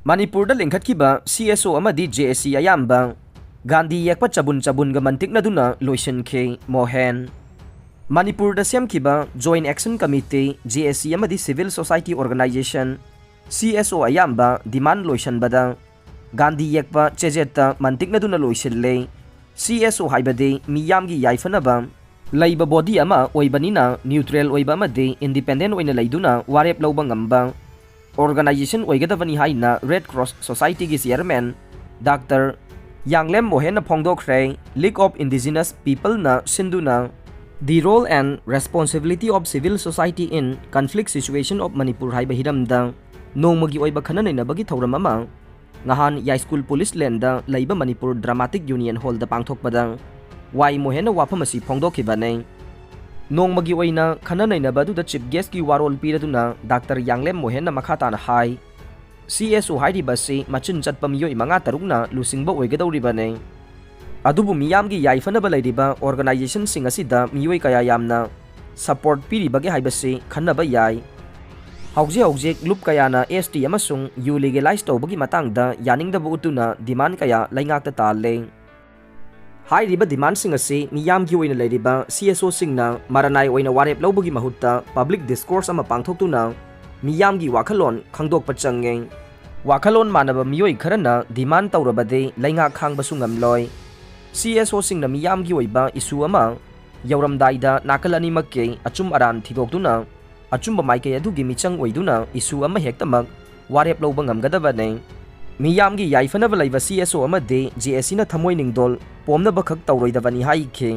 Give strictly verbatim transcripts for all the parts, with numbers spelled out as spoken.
ꯃꯅꯤꯄꯨꯔꯗ ꯂꯤꯡꯈꯠꯈꯤꯕ C S O ꯑꯃꯗꯤ J A C ꯑꯌꯥꯝꯕ ꯒꯥꯟꯙꯤ ꯌꯦꯛꯄ ꯆꯕꯨꯟ ꯆꯕꯨꯟꯒ ꯃꯟꯇꯤꯛꯅꯗꯨꯅ ꯂꯣꯏꯁꯤꯟꯈꯤ꯫ ꯃꯣꯍꯦꯟ꯫ ꯃꯅꯤꯄꯨꯔꯗ ꯁꯦꯝꯈꯤꯕ Joint Action Committee, J A C ꯑꯃꯗꯤ Civil Society Organization, C S O ꯑꯌꯥꯝꯕ demand ꯂꯣꯏꯁꯤꯟꯕꯗ ꯒꯥꯟꯙꯤ ꯌꯦꯛꯄ ꯆꯦꯖꯦꯠꯇ ꯃꯟꯇꯤꯛꯅꯗꯨꯅ ꯂꯣꯏꯁꯤꯜꯂꯦ꯫ C S O ꯍꯥꯏꯕꯗꯤ ꯃꯤꯌꯥꯝꯒꯤ ꯌꯥꯏꯐꯅꯕ ꯂꯩꯕ body ꯑꯃ ꯑꯣꯏꯕꯅꯤꯅ neutral ꯑꯣꯏꯕ ꯑꯃꯗꯤ independent ꯑꯣꯏꯅ ꯂꯩꯗꯨꯅ ꯋꯥꯔꯦꯞ ꯂꯧꯕ ꯉꯝꯕ organization ꯑꯣꯏꯒꯗꯕꯅꯤ ꯍꯥꯏꯅ Red Cross Society ꯒꯤ chairman Doctor ꯌꯥꯡꯂꯦꯝ ꯃꯣꯍꯦꯟꯅ ꯐꯣꯡꯗꯣꯛꯈ꯭ꯔꯦ꯫ League of Indigenous People ꯅ ꯁꯤꯟꯗꯨꯅ The Role and Responsibility of Civil Society in Conflict Situation of Manipur ꯍꯥꯏꯕ ꯍꯤꯔꯝꯗ ꯅꯣꯡꯃꯒꯤ ꯑꯣꯏꯕ ꯈꯟꯅ ꯅꯩꯅꯕꯒꯤ ꯊꯧꯔꯝ ꯑꯃ ꯉꯍꯥꯟ ꯌꯥꯏꯁ꯭ꯀꯨꯜ ꯄꯨꯂꯤꯁ ꯂꯦꯟꯗ ꯂꯩꯕ ꯃꯅꯤꯄꯨꯔ Dramatic Union Hall ꯗ ꯄꯥꯡꯊꯣꯛꯄꯗ ꯋꯥꯏ ꯃꯣꯍꯦꯟꯅ ꯋꯥꯐꯝ ꯑꯁꯤ ꯐꯣꯡꯗꯣꯛꯈꯤꯕꯅꯤ꯫ ꯅꯣꯡꯃꯒꯤ ꯑꯣꯏꯅ ꯈꯟꯅ ꯅꯩꯅꯕ ꯑꯗꯨꯗ chief guest ꯀꯤ ꯋꯥꯔꯣꯜ ꯄꯤꯔꯗꯨꯅ Doctor ꯌꯥꯡꯂꯦꯝ ꯃꯣꯍꯦꯟꯅ ꯃꯈꯥ ꯇꯥꯅ ꯍꯥꯏ, C S O ꯍꯥꯏꯔꯤꯕ ꯑꯁꯤ ꯃꯆꯤꯟ ꯆꯠꯄ ꯃꯤꯑꯣꯏ ꯃꯉꯥ ꯇꯔꯨꯛꯅ ꯂꯨꯆꯤꯡꯕ ꯑꯣꯏꯒꯗꯧꯔꯤꯕꯅꯤ꯫ ꯑꯗꯨꯕꯨ ꯃꯤꯌꯥꯝꯒꯤ ꯌꯥꯏꯐꯅꯕ ꯂꯩꯔꯤꯕ organization ꯁꯤꯡ ꯑꯁꯤꯗ ꯃꯤꯑꯣꯏ ꯀꯌꯥ ꯌꯥꯝꯅ support ꯄꯤꯔꯤꯕꯒꯦ ꯍꯥꯏꯕꯁꯤ ꯈꯟꯅꯕ ꯌꯥꯏ꯫ ꯍꯧꯖꯤꯛ ꯍꯧꯖꯤꯛ ꯂꯨꯞ ꯀꯌꯥꯅ S T ꯑꯃꯁꯨꯡ ꯌꯨ legalize ꯇꯧꯕꯒꯤ ꯃꯇꯥꯡꯗ ꯌꯥꯅꯤꯡꯗꯕ ꯎꯠꯇꯨꯅ demand ꯀꯌꯥ ꯂꯩꯉꯥꯛꯇ ꯇꯥꯜꯂꯦ꯫ ꯍꯥꯏꯔꯤꯕ demand ꯁꯤꯡ ꯑꯁꯤ ꯃꯤꯌꯥꯝꯒꯤ ꯑꯣꯏꯅ ꯂꯩꯔꯤꯕ C S O ꯁꯤꯡꯅ ꯃꯔꯅꯥꯏ ꯑꯣꯏꯅ ꯋꯥꯔꯦꯞ ꯂꯧꯕꯒꯤ ꯃꯍꯨꯠꯇ public discourse ꯑꯃ ꯄꯥꯡꯊꯣꯛꯇꯨꯅ ꯃꯤꯌꯥꯝꯒꯤ ꯋꯥꯈꯜꯂꯣꯟ ꯈꯪꯗꯣꯛꯄ ꯆꯪꯉꯦ꯫ ꯋꯥꯈꯜꯂꯣꯟ ꯃꯥꯟꯅꯕ ꯃꯤꯑꯣꯏ ꯈꯔꯅ demand ꯇꯧꯔꯕꯗꯤ ꯂꯩꯉꯥꯛ ꯈꯥꯡꯕꯁꯨ ꯉꯝꯂꯣꯏ꯫ C S O ꯁꯤꯡꯅ ꯃꯤꯌꯥꯝꯒꯤ ꯑꯣꯏꯕ issue ꯑꯃ ꯌꯧꯔꯝꯗꯥꯏꯗ ꯅꯥꯀꯜ ꯑꯅꯤꯃꯛꯀꯤ ꯑꯆꯨꯝ ꯑꯔꯥꯟ ꯊꯤꯗꯣꯛꯇꯨꯅ ꯑꯆꯨꯝꯕ ꯃꯥꯏꯀꯩ ꯑꯗꯨꯒꯤ ꯃꯤꯆꯪ ꯑꯣꯏꯗꯨꯅ issue ꯑꯃ ꯍꯦꯛꯇꯃꯛ ꯋꯥꯔꯦꯞ ꯂꯧꯕ ꯉꯝꯒꯗꯕꯅꯤ꯫ ꯃꯤꯌꯥꯝꯒꯤ ꯌꯥꯏꯐꯅꯕ ꯂꯩꯕ C S O ꯑꯃꯗꯤ J A C ꯅ ꯊꯃꯣꯏ ꯅꯤꯡꯗꯣꯜ ꯄꯣꯝꯅꯕꯈꯛ ꯇꯧꯔꯣꯏꯗꯕꯅꯤ ꯍꯥꯏꯈꯤ꯫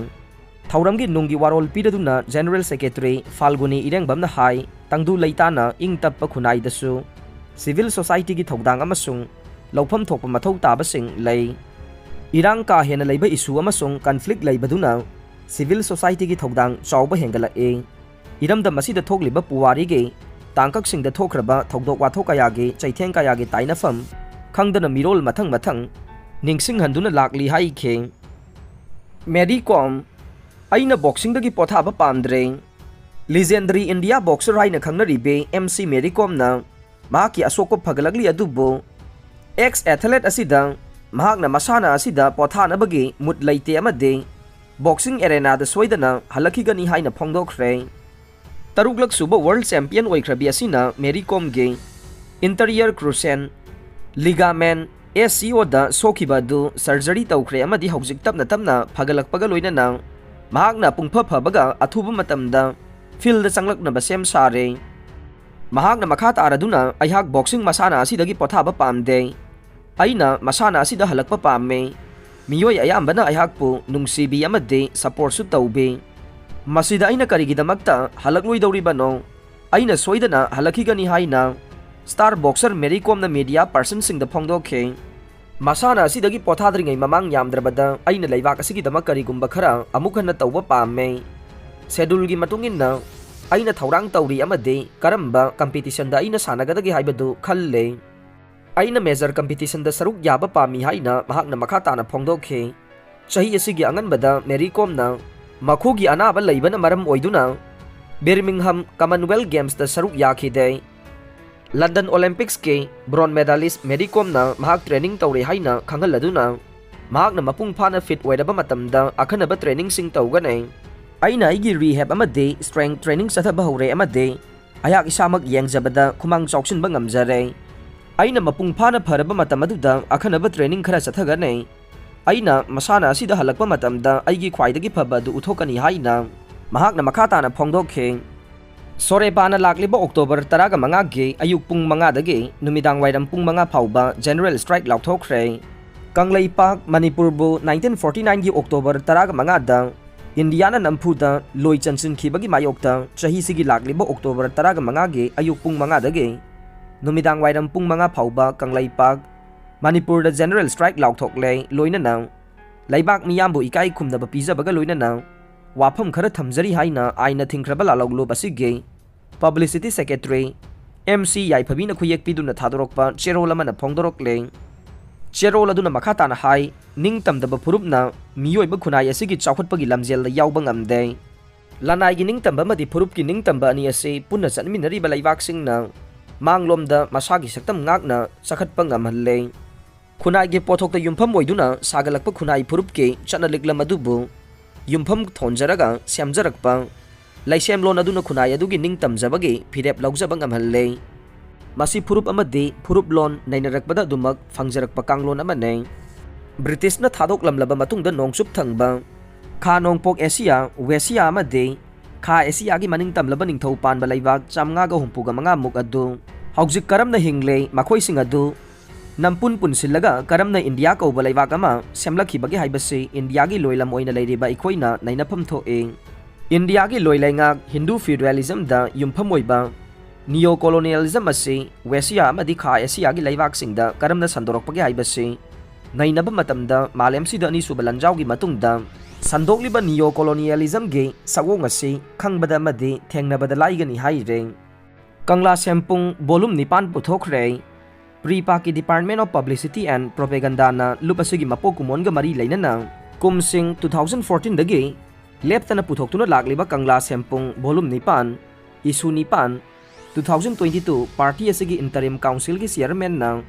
ꯊꯧꯔꯝꯒꯤ ꯅꯨꯡꯒꯤ ꯋꯥꯔꯣꯜ ꯄꯤꯔꯗꯨꯅ General Secretary ꯐꯥꯜꯒꯨꯅꯤ ꯏꯔꯦꯡꯕꯝꯅ ꯍꯥꯏ, ꯇꯪꯗꯨ ꯂꯩꯇꯥꯅ ꯏꯪ ꯇꯞꯄ ꯈꯨꯟꯅꯥꯏꯗꯁꯨ civil society ꯒꯤ ꯊꯧꯗꯥꯡ ꯑꯃꯁꯨꯡ ꯂꯧꯐꯝ ꯊꯣꯛꯄ ꯃꯊꯧ ꯇꯥꯕꯁꯤꯡ ꯂꯩ꯫ ꯏꯔꯥꯡ ꯀꯥ ꯍꯦꯟꯅ ꯂꯩꯕ issue ꯑꯃꯁꯨꯡ conflict ꯂꯩꯕꯗꯨꯅ civil society ꯒꯤ ꯊꯧꯗꯥꯡ ꯆꯥꯎꯕ ꯍꯦꯟꯒꯠꯂꯛꯏ꯫ ꯏꯔꯝꯗꯝ ꯑꯁꯤꯗ ꯊꯣꯛꯂꯤꯕ ꯄꯨꯋꯥꯔꯤꯒꯤ ꯇꯥꯡꯀꯛꯁꯤꯡꯗ ꯊꯣꯛꯈ꯭ꯔꯕ ꯊꯧꯗꯣꯛ ꯋꯥꯊꯣꯛ ꯀꯌꯥꯒꯤ ꯆꯩꯊꯦꯡ ꯀꯌꯥꯒꯤ ꯇꯥꯏꯅꯐꯝ ꯈꯪꯗꯅ ꯃꯤꯔꯣꯜ ꯃꯊꯪ ꯃꯊꯪ ꯅꯤꯡꯁꯤꯡꯍꯟꯗꯨꯅ ꯂꯥꯛꯂꯤ ꯍꯥꯏꯈꯤ꯫ ꯃꯦꯔꯤ ꯀꯣꯝ, "ꯑꯩꯅ boxing ꯗꯒꯤ ꯄꯣꯊꯥꯕ ꯄꯥꯝꯗ꯭ꯔꯦ"꯫ Legendary India boxer ꯍꯥꯏꯅ ꯈꯪꯅꯔꯤꯕꯤ M C ꯃꯦꯔꯤ ꯀꯣꯝꯅ ꯃꯍꯥꯛꯀꯤ ꯑꯁꯣꯛꯄ ꯐꯒꯠꯂꯛꯂꯤ ꯑꯗꯨꯕꯨ ꯑꯦꯛꯁ ꯑꯦꯊꯂꯦꯠ ꯑꯁꯤꯗ ꯃꯍꯥꯛꯅ ꯃꯁꯥꯟꯅ ꯑꯁꯤꯗ ꯄꯣꯊꯥꯅꯕꯒꯤ ꯃꯨꯠ ꯂꯩꯇꯦ ꯑꯃꯗꯤ ꯕꯣꯛꯁꯤꯡ ꯑꯦꯔꯦꯅꯥꯗ ꯁꯣꯏꯗꯅ ꯍꯜꯂꯛꯈꯤꯒꯅꯤ ꯍꯥꯏꯅ ꯐꯣꯡꯗꯣꯛꯈ꯭ꯔꯦ꯫ ꯇꯔꯨꯛꯂꯛ ꯁꯨꯕ ꯋꯥꯔꯜ ꯆꯦꯝꯄꯤꯌꯟ ꯑꯣꯏꯈ꯭ꯔꯕꯤ ꯑꯁꯤꯅ Mary ꯀꯣꯝꯒꯤ interior cruciate ligament, S C ꯑꯣꯗ ꯁꯣꯛꯈꯤꯕ ꯑꯗꯨ ꯁꯔꯖꯔꯤ ꯇꯧꯈ꯭ꯔꯦ ꯑꯃꯗꯤ ꯍꯧꯖꯤꯛ ꯇꯞꯅ ꯇꯞꯅ ꯐꯒꯠꯂꯛꯄꯒ ꯂꯣꯏꯅꯅ ꯃꯍꯥꯛꯅ ꯄꯨꯡꯐ ꯐꯕꯒ ꯑꯊꯨꯕ ꯃꯇꯝꯗ ꯐꯤꯜꯗ ꯆꯪꯂꯛꯅꯕ ꯁꯦꯝ ꯁꯥꯔꯦ꯫ ꯃꯍꯥꯛꯅ ꯃꯈꯥ ꯇꯥꯔꯗꯨꯅ, "ꯑꯩꯍꯥꯛ ꯕꯣꯛꯁꯤꯡ ꯃꯁꯥꯟꯅ ꯑꯁꯤꯗꯒꯤ ꯄꯣꯊꯥꯕ ꯄꯥꯝꯗꯦ꯫ ꯑꯩꯅ ꯃꯁꯥꯟꯅ ꯑꯁꯤꯗ ꯍꯜꯂꯛꯄ ꯄꯥꯝꯃꯤ꯫ ꯃꯤꯑꯣꯏ ꯑꯌꯥꯝꯕꯅ ꯑꯩꯍꯥꯛꯄꯨ ꯅꯨꯡꯁꯤꯕꯤ ꯑꯃꯗꯤ ꯁꯄꯣꯔꯠꯁꯨ ꯇꯧꯕꯤ꯫ ꯃꯁꯤꯗ ꯑꯩꯅ ꯀꯔꯤꯒꯤꯗꯃꯛꯇ ꯍꯜꯂꯛꯂꯣꯏꯗꯧꯔꯤꯕꯅꯣ? ꯑꯩꯅ ꯁꯣꯏꯗꯅ ꯍꯜꯂꯛꯈꯤꯒꯅꯤ" ꯍꯥꯏꯅ ꯁ꯭ꯇꯥꯔ ꯕꯣꯛꯁꯔ ꯃꯦꯔꯤ ꯀꯣꯝꯅ ꯃꯤꯗꯤꯌꯥ ꯄꯔꯁꯟꯁꯤꯡꯗ ꯐꯣꯡꯗꯣꯛꯈꯤ꯫ "ꯃꯁꯥꯟꯅ ꯑꯁꯤꯗꯒꯤ ꯄꯣꯊꯥꯗ꯭ꯔꯤꯉꯩ ꯃꯃꯥꯡ ꯌꯥꯝꯗ꯭ꯔꯕꯗ ꯑꯩꯅ ꯂꯩꯕꯥꯛ ꯑꯁꯤꯒꯤꯗꯃꯛ ꯀꯔꯤꯒꯨꯝꯕ ꯈꯔ ꯑꯃꯨꯛ ꯍꯟꯅ ꯇꯧꯕ ꯄꯥꯝꯃꯦ꯫ ꯁꯦꯗꯨꯜꯒꯤ ꯃꯇꯨꯡ ꯏꯟꯅ ꯑꯩꯅ ꯊꯧꯔꯥꯡ ꯇꯧꯔꯤ ꯑꯃꯗꯤ ꯀꯔꯝꯕ ꯀꯝꯄꯤꯇꯤꯁꯟꯗ ꯑꯩꯅ ꯁꯥꯟꯅꯒꯗꯒꯦ ꯍꯥꯏꯕꯗꯨ ꯈꯜꯂꯦ꯫ ꯑꯩꯅ ꯃꯦꯖꯔ ꯀꯝꯄꯤꯇꯤꯁꯟꯗ ꯁꯔꯨꯛ ꯌꯥꯕ ꯄꯥꯝꯃꯤ" ꯍꯥꯏꯅ ꯃꯍꯥꯛꯅ ꯃꯈꯥ ꯇꯥꯅ ꯐꯣꯡꯗꯣꯛꯈꯤ꯫ ꯆꯍꯤ ꯑꯁꯤꯒꯤ ꯑꯉꯟꯕꯗ ꯃꯦꯔꯤ ꯀꯣꯝꯅ ꯃꯈꯨꯒꯤ ꯑꯅꯥꯕ ꯂꯩꯕꯅ ꯃꯔꯝ ꯑꯣꯏꯗꯨꯅ ꯕꯤꯔꯃꯤꯡꯍꯝ ꯀꯃꯟꯋꯦꯜꯊ ꯒꯦꯝꯁꯇ ꯁꯔꯨꯛ ꯌꯥꯈꯤꯗꯦ꯫ ꯂꯟꯗꯟ ꯑꯣꯂꯦꯝꯄꯤꯛꯁꯀꯤ ꯕ꯭ꯔꯣꯟ ꯃꯦꯗꯥꯂꯤꯁ ꯃꯦꯔꯤ ꯀꯣꯝꯅ ꯃꯍꯥꯛ ꯇ꯭ꯔꯦꯅꯤꯡ ꯇꯧꯔꯤ ꯍꯥꯏꯅ ꯈꯪꯍꯜꯂꯗꯨꯅ, ꯃꯍꯥꯛꯅ ꯃꯄꯨꯡ ꯐꯥꯅ ꯐꯤꯠ ꯑꯣꯏꯔꯕ ꯃꯇꯝꯗ ꯑꯈꯟꯅꯕ ꯇ꯭ꯔꯦꯅꯤꯡꯁꯤꯡ ꯇꯧꯒꯅꯤ꯫ "ꯑꯩꯅ ꯑꯩꯒꯤ ꯔꯤꯍꯦꯕ ꯑꯃꯗꯤ ꯁ꯭ꯇ꯭ꯔꯦꯡ ꯇ꯭ꯔꯦꯅꯤꯡ ꯆꯠꯊꯕ ꯍꯧꯔꯦ ꯑꯃꯗꯤ ꯑꯩꯍꯥꯛ ꯏꯁꯥꯃꯛ ꯌꯦꯡꯖꯕꯗ ꯈꯨꯃꯥꯡ ꯆꯥꯎꯁꯤꯟꯕ ꯉꯝꯖꯔꯦ꯫ ꯑꯩꯅ ꯃꯄꯨꯡ ꯐꯥꯅ ꯐꯔꯕ ꯃꯇꯝ ꯑꯗꯨꯗ ꯑꯈꯟꯅꯕ ꯇ꯭ꯔꯦꯅꯤꯡ ꯈꯔ ꯆꯠꯊꯒꯅꯤ꯫ ꯑꯩꯅ ꯃꯁꯥꯟꯅ ꯑꯁꯤꯗ ꯍꯜꯂꯛꯄ ꯃꯇꯝꯗ ꯑꯩꯒꯤ ꯈ꯭ꯋꯥꯏꯗꯒꯤ ꯐꯕ ꯑꯗꯨ ꯎꯠꯊꯣꯛꯀꯅꯤ" ꯍꯥꯏꯅ ꯃꯍꯥꯛꯅ ꯃꯈꯥ ꯇꯥꯅ ꯐꯣꯡꯗꯣꯛꯈꯤ꯫ ꯁꯣꯔꯦꯄꯥꯅ ꯂꯥꯛꯂꯤꯕ ꯑꯣꯛꯇꯣꯕꯔ ꯇꯔꯥꯒ ꯃꯉꯥꯒꯤ ꯑꯌꯨꯛ ꯄꯨꯡ ꯃꯉꯥꯗꯒꯤ ꯅꯨꯃꯤꯗꯥꯡ ꯋꯥꯏꯔꯝ ꯄꯨꯡ ꯃꯉꯥ ꯐꯥꯎꯕ ꯖꯦꯅꯔꯦꯜ ꯁ꯭ꯇ꯭ꯔꯥꯏꯛ ꯂꯥꯎꯊꯣꯛꯈ꯭ꯔꯦ꯫ ꯀꯪꯂꯩꯄꯥꯛ, ꯃꯅꯤꯄꯨꯔꯕꯨ ꯅꯥꯏꯟꯇꯤꯟ ꯐꯣꯔꯇꯤ ꯅꯥꯏꯟꯒꯤ ꯑꯣꯛꯇꯣꯕꯔ ꯇꯔꯥꯒ ꯃꯉꯥꯗ ꯏꯟꯗꯤꯌꯥꯅ ꯅꯝꯐꯨꯗ ꯂꯣꯏ ꯆꯟꯁꯤꯟꯈꯤꯕꯒꯤ ꯃꯥꯌꯣꯛꯇ ꯆꯍꯤꯁꯤꯒꯤ ꯂꯥꯛꯂꯤꯕ ꯑꯣꯛꯇꯣꯕꯔ ꯇꯔꯥꯒ ꯃꯉꯥꯒꯤ ꯑꯌꯨꯛ ꯄꯨꯡ ꯃꯉꯥꯗꯒꯤ ꯅꯨꯃꯤꯗꯥꯡ ꯋꯥꯏꯔꯝ ꯄꯨꯡ ꯃꯉꯥ ꯐꯥꯎꯕ ꯀꯪꯂꯩꯄꯥꯛ, ꯃꯅꯤꯄꯨꯔꯗ ꯖꯦꯅꯔꯦꯜ ꯁ꯭ꯇ꯭ꯔꯥꯏꯛ ꯂꯥꯎꯊꯣꯛꯂꯦ꯫ ꯂꯣꯏꯅꯅ ꯂꯩꯕꯥꯛ ꯃꯤꯌꯥꯝꯕꯨ ꯏꯀꯥꯏ ꯈꯨꯝꯅꯕ ꯄꯤꯖꯕꯒ ꯂꯣꯏꯅꯅ ꯋꯥꯐꯝ ꯈꯔ ꯊꯝꯖꯔꯤ ꯍꯥꯏꯅ ꯑꯥꯏꯟꯅ ꯊꯤꯡꯈ꯭ꯔꯕ ꯂꯥꯂꯧꯂꯨꯞ ꯑꯁꯤꯒꯤ ꯄꯕ꯭ꯂꯤꯁꯤꯇꯤ ꯁꯦꯀ꯭ꯔꯦꯇꯔꯤ ꯑꯦꯝ ꯁꯤ ꯌꯥꯏꯐꯕꯤꯅ ꯈꯨꯌꯦꯛ ꯄꯤꯗꯨꯅ ꯊꯥꯗꯣꯔꯛꯄ ꯆꯦꯔꯣꯜ ꯑꯃꯅ ꯐꯣꯡꯗꯣꯔꯛꯂꯦ꯫ ꯆꯦꯔꯣꯜ ꯑꯗꯨꯅ ꯃꯈꯥ ꯇꯥꯅ ꯍꯥꯏ, "ꯅꯤꯡꯇꯝꯗꯕ ꯐꯨꯔꯨꯞꯅ ꯃꯤꯑꯣꯏꯕ ꯈꯨꯟꯅꯥꯏ ꯑꯁꯤꯒꯤ ꯆꯥꯎꯈꯠꯄꯒꯤ ꯂꯝꯖꯦꯜꯗ ꯌꯥꯎꯕ ꯉꯝꯗꯦ꯫ ꯂꯅꯥꯏꯒꯤ ꯅꯤꯡꯇꯝꯕ ꯑꯃꯗꯤ ꯐꯨꯔꯨꯞꯀꯤ ꯅꯤꯡꯇꯝꯕ ꯑꯅꯤ ꯑꯁꯤ ꯄꯨꯟꯅ ꯆꯠꯃꯤꯟꯅꯔꯤꯕ ꯂꯩꯕꯥꯛꯁꯤꯡꯅ ꯃꯥꯡꯂꯣꯝꯗ ꯃꯁꯥꯒꯤ ꯁꯛꯇꯝ ꯉꯥꯛꯅ ꯆꯈꯠꯄ ꯉꯝꯍꯜꯂꯦ꯫ ꯈꯨꯟꯅꯥꯏꯒꯤ ꯄꯣꯠꯊꯣꯛꯇ ꯌꯨꯝꯐꯝ ꯑꯣꯏꯗꯨꯅ ꯁꯥꯒꯠꯂꯛꯄ ꯈꯨꯟꯅꯥꯏ ꯐꯨꯔꯨꯞꯀꯤ ꯆꯠꯅ ꯂꯤꯛꯂꯝ ꯑꯗꯨꯕꯨ ꯌꯨꯝꯐꯝ ꯊꯣꯟꯖꯔꯒ ꯁꯦꯝꯖꯔꯛꯄ ꯂꯩꯁꯦꯝꯂꯣꯟ ꯑꯗꯨꯅ ꯈꯨꯟꯅꯥꯏ ꯑꯗꯨꯒꯤ ꯅꯤꯡꯇꯝꯖꯕꯒꯤ ꯐꯤꯔꯦꯞ ꯂꯧꯖꯕ ꯉꯝꯍꯜꯂꯦ꯫ ꯃꯁꯤ ꯐꯨꯔꯨꯞ ꯑꯃꯗꯤ ꯐꯨꯔꯨꯞꯂꯣꯟ ꯅꯩꯅꯔꯛꯄꯗ ꯑꯗꯨꯃꯛ ꯐꯪꯖꯔꯛꯄ ꯀꯥꯡꯂꯣꯟ ꯑꯃꯅꯤ꯫ ꯕ꯭ꯔꯤꯇꯤꯁꯅ ꯊꯥꯗꯣꯛꯂꯝꯂꯕ ꯃꯇꯨꯡꯗ ꯅꯣꯡꯆꯨꯞ ꯊꯪꯕ ꯈꯥ ꯅꯣꯡꯄꯣꯛ ꯑꯦꯁꯤꯌꯥ, ꯋꯦꯁꯤꯌꯥ ꯑꯃꯗꯤ ꯈꯥ ꯑꯦꯁꯤꯌꯥꯒꯤ ꯃꯅꯤꯡ ꯇꯝꯂꯕ ꯅꯤꯡꯊꯧ ꯄꯥꯟꯕ ꯂꯩꯕꯥꯛ ꯆꯥꯝꯃꯉꯥꯒ ꯍꯨꯝꯐꯨꯒ ꯃꯉꯥ ꯃꯨꯛ ꯑꯗꯨ ꯍꯧꯖꯤꯛ ꯀꯔꯝꯅ ꯍꯤꯡꯂꯦ, ꯃꯈꯣꯏꯁꯤꯡ ꯑꯗꯨ ꯅꯝꯄꯨꯟ ꯄꯨꯟꯁꯤꯜꯂꯒ ꯀꯔꯝꯅ ꯏꯟꯗꯤꯌꯥ ꯀꯧꯕ ꯂꯩꯕꯥꯛ ꯑꯃ ꯁꯦꯝꯂꯛꯈꯤꯕꯒꯦ ꯍꯥꯏꯕꯁꯤ ꯏꯟꯗꯤꯌꯥꯒꯤ ꯂꯣꯏꯂꯝ ꯑꯣꯏꯅ ꯂꯩꯔꯤꯕ ꯑꯩꯈꯣꯏꯅ ꯅꯩꯅꯐꯝ ꯊꯣꯛꯏ꯫ ꯏꯟꯗꯤꯌꯥꯒꯤ ꯂꯣꯏ ꯂꯩꯉꯥꯛ ꯍꯤꯟꯗꯨ ꯐ꯭ꯌꯨꯗꯦꯂꯤꯖꯝꯗ ꯌꯨꯝꯐꯝ ꯑꯣꯏꯕ ꯅꯤꯌꯣ ꯀꯣꯂꯣꯅꯤꯌꯦꯂꯤꯖꯝ ꯑꯁꯤ ꯋꯦꯁꯤꯌꯥ ꯑꯃꯗꯤ ꯈꯥ ꯑꯦꯁꯤꯌꯥꯒꯤ ꯂꯩꯕꯥꯛꯁꯤꯡꯗ ꯀꯔꯝꯅ ꯁꯟꯗꯣꯔꯛꯄꯒꯦ ꯍꯥꯏꯕꯁꯤ ꯅꯩꯅꯕ ꯃꯇꯝꯗ ꯃꯥꯂꯦꯝꯁꯤꯗ ꯑꯅꯤꯁꯨꯕ ꯂꯥꯟꯖꯥꯎꯒꯤ ꯃꯇꯨꯡꯗ ꯁꯟꯗꯣꯛꯂꯤꯕ ꯅꯤꯌꯣ ꯀꯣꯂꯣꯅꯤꯌꯦꯂꯤꯖꯝꯒꯤ ꯁꯛꯑꯣꯡ ꯑꯁꯤ ꯈꯪꯕꯗ ꯑꯃꯗꯤ ꯊꯦꯡꯅꯕꯗ ꯂꯥꯏꯒꯅꯤ ꯍꯥꯏꯔꯦ꯫ ꯀꯪꯂꯥ ꯁꯦꯝꯄꯨꯡ volume ꯅꯤꯄꯥꯟ ꯄꯨꯊꯣꯛꯈ꯭ꯔꯦ꯫ ꯄ꯭ꯔꯤ ꯄꯥꯛꯀꯤ Department of Publicity and Propagandaꯅ ꯂꯨꯞ ꯑꯁꯤꯒꯤ ꯃꯄꯣꯛ ꯀꯨꯝꯑꯣꯟꯒ ꯃꯔꯤ ꯂꯩꯅꯅ ꯀꯨꯝꯁꯤꯡ two thousand fourteenꯗꯒꯤ ꯂꯦꯞꯇꯅ ꯄꯨꯊꯣꯛꯇꯨꯅ ꯂꯥꯛꯂꯤꯕ ꯀꯪꯂꯥ ꯁꯦꯝꯄꯨꯡ volume ꯅꯤꯄꯥꯟ, issue ꯅꯤꯄꯥꯟ, two thousand twenty-two party ꯑꯁꯤꯒꯤ interim councilꯒꯤ chairmanꯅ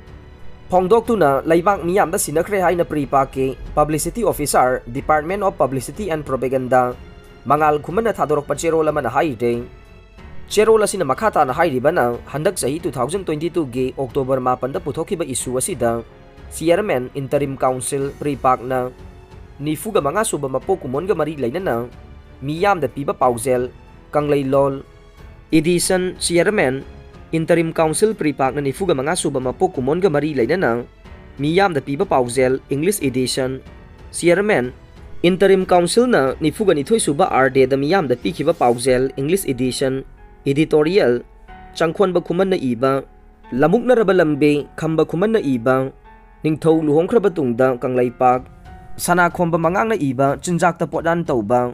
ꯐꯣꯡꯗꯣꯛꯇꯨꯅ ꯂꯩꯕꯥꯛ ꯃꯤꯌꯥꯝꯗ ꯁꯤꯟꯅꯈ꯭ꯔꯦ ꯍꯥꯏꯅ pre ꯄꯥꯛꯀꯤ publicity officer, Department of Publicity and Propaganda, ꯃꯉꯥꯜ ꯈꯨꯃꯟꯅ ꯊꯥꯗꯣꯔꯛꯄ ꯆꯦꯔꯣꯜ ꯑꯃꯅ ꯍꯥꯏꯔꯤ꯫ ꯆꯦꯔꯣꯜ ꯑꯁꯤꯅ ꯃꯈꯥ ꯇꯥꯅ ꯍꯥꯏꯔꯤꯕꯅ, ꯍꯟꯗꯛ ꯆꯍꯤ two thousand twenty-twoꯒꯤ October ꯃꯥꯄꯟꯗ ꯄꯨꯊꯣꯛꯈꯤꯕ issue ꯑꯁꯤꯗ chairman interim council ꯄ꯭ꯔꯤ ꯄꯥꯛꯅ ꯅꯤꯐꯨꯒ ꯃꯉꯥ ꯁꯨꯕ ꯃꯄꯣꯛ ꯀꯨꯝꯑꯣꯟꯒ ꯃꯔꯤ ꯂꯩꯅꯅ ꯃꯤꯌꯥꯝꯗ ꯄꯤꯕ ꯄꯥꯎꯖꯦꯜ, ꯀꯪꯂꯩꯂꯣꯜ edition, chairman interim council pre ꯄꯥꯛꯅ ꯅꯤꯐꯨꯒ ꯃꯉꯥ ꯁꯨꯕ ꯃꯄꯣꯛ ꯀꯨꯝꯑꯣꯟꯒ ꯃꯔꯤ ꯂꯩꯅꯅ ꯃꯤꯌꯥꯝꯗ ꯄꯤꯕ ꯄꯥꯎꯖꯦꯜ, English edition, chairman interim councilꯅ ꯅꯤꯐꯨꯒ ꯅꯤꯊꯣꯏ ꯁꯨꯕ R Dayꯗ ꯃꯤꯌꯥꯝꯗ ꯄꯤꯈꯤꯕ ꯄꯥꯎꯖꯦꯜ, English edition, editorial, ꯆꯪꯈꯣꯟꯕ ꯈꯨꯃꯟꯅ ꯏꯕ ꯂꯝꯃꯨꯛꯅꯔꯕ ꯂꯝꯕꯤ, ꯈꯝꯕ ꯈꯨꯃꯟꯅ ꯏꯕ ꯅꯤꯡꯊꯧ ꯂꯨꯍꯣꯡꯈ꯭ꯔꯕ ꯇꯨꯡꯗ ꯀꯪꯂꯩꯄꯥꯛ, ꯁꯅꯥꯈꯣꯝꯕ ꯃꯉꯥꯡꯅ ꯏꯕ ꯆꯤꯟꯖꯥꯛꯇ ꯄꯣꯠꯌꯥꯟ ꯇꯧꯕ,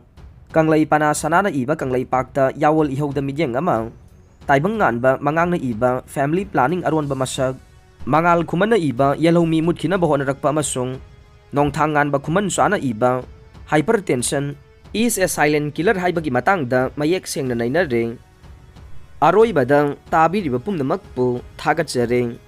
ꯀꯪꯂꯩ ꯄꯅꯥ ꯁꯅꯥꯅ ꯏꯕ ꯀꯪꯂꯩꯄꯥꯛꯇ ꯌꯥꯑꯣꯜ ꯏꯍꯧꯗ ꯃꯤꯠꯌꯦꯡ ꯑꯃ, ꯇꯥꯏꯕꯪ ꯉꯥꯟꯕ ꯃꯉꯥꯡꯅ ꯏꯕ family planning ꯑꯔꯣꯟꯕ ꯃꯁꯛ, ꯃꯉꯥꯜ ꯈꯨꯃꯟꯅ ꯏꯕ ꯌꯦꯜꯍꯧꯃꯤ ꯃꯨꯠꯈꯤꯅꯕ ꯍꯣꯠꯅꯔꯛꯄ ꯑꯃꯁꯨꯡ ꯅꯣꯡꯊꯥꯡ ꯉꯥꯟꯕ ꯈꯨꯃꯟ ꯆꯥꯅ ꯏꯕ Hypertension is a Silent Killer ꯍꯥꯏꯕꯒꯤ ꯃꯇꯥꯡꯗ ꯃꯌꯦꯛ ꯁꯦꯡꯅ ꯅꯩꯅꯔꯦ꯫ ꯑꯔꯣꯏꯕꯗ ꯇꯥꯕꯤꯔꯤꯕ ꯄꯨꯝꯅꯃꯛꯄꯨ ꯊꯥꯒꯠꯆꯔꯤ꯫